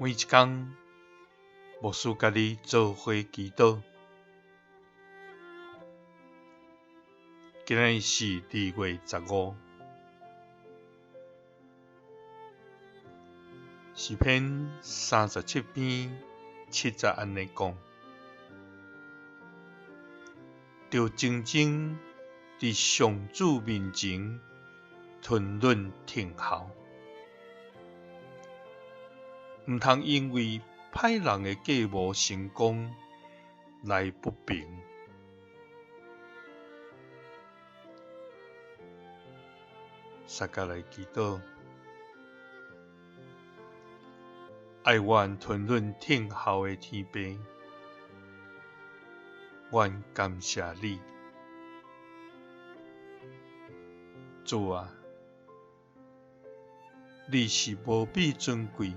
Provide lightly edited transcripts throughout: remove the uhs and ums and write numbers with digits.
每一工，牧師佮你做伙祈禱。今仔日是2月15，詩篇37篇7節按呢講：著靜靜佇上主面前吞忍聽候。毋通因為歹人的計謀成功來不平。相佮來祈禱，愛阮吞忍聽候的天父，阮感謝你，主啊，你是無比尊貴、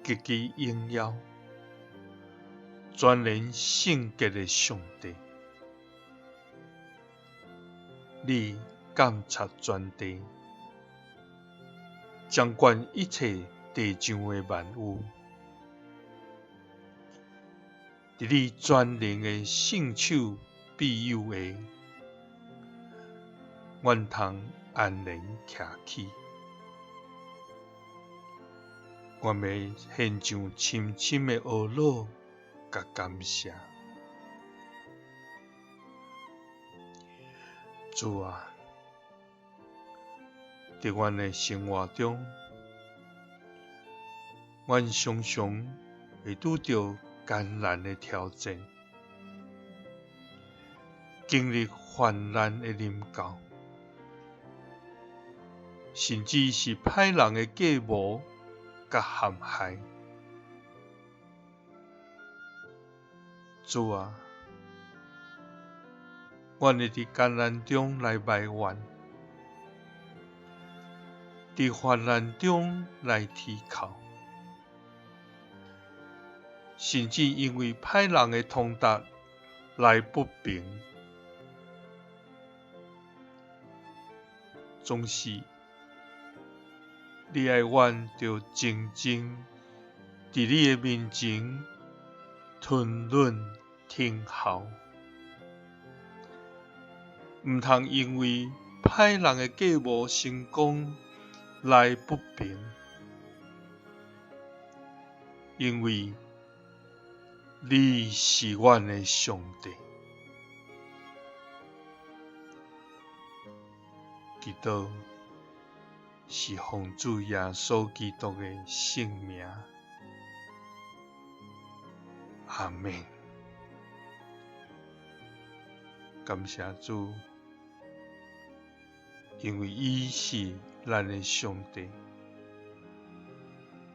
極其榮耀、全然聖潔的上帝，你監察全地，掌管一切地上的萬有。佇你全能的聖手庇佑下，阮通安然徛起。阮欲獻上深深的懊惱佮感謝。主啊，佇阮的生活中，阮常常會拄著艱難的挑戰，經歷患難的臨到，甚至是歹人的計謀佮陷害。主啊，阮會佇艱難中來埋怨，佇患難中來祈求，甚至因為歹人的通達來不平，總是你愛阮著靜靜佇你的面前吞忍聽候，毋通因為歹人的計謀成功來不平，因為你是阮的上帝。祈禱是奉主耶穌基督的聖名，阿們。感謝主，因為伊是咱的上帝，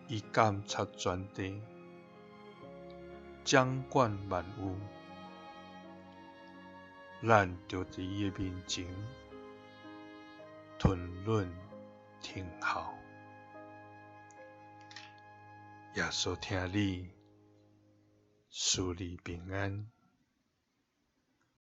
伊監察全地，掌管萬有，咱著佇伊的面前吞忍聽候。耶穌疼你，賜你平安。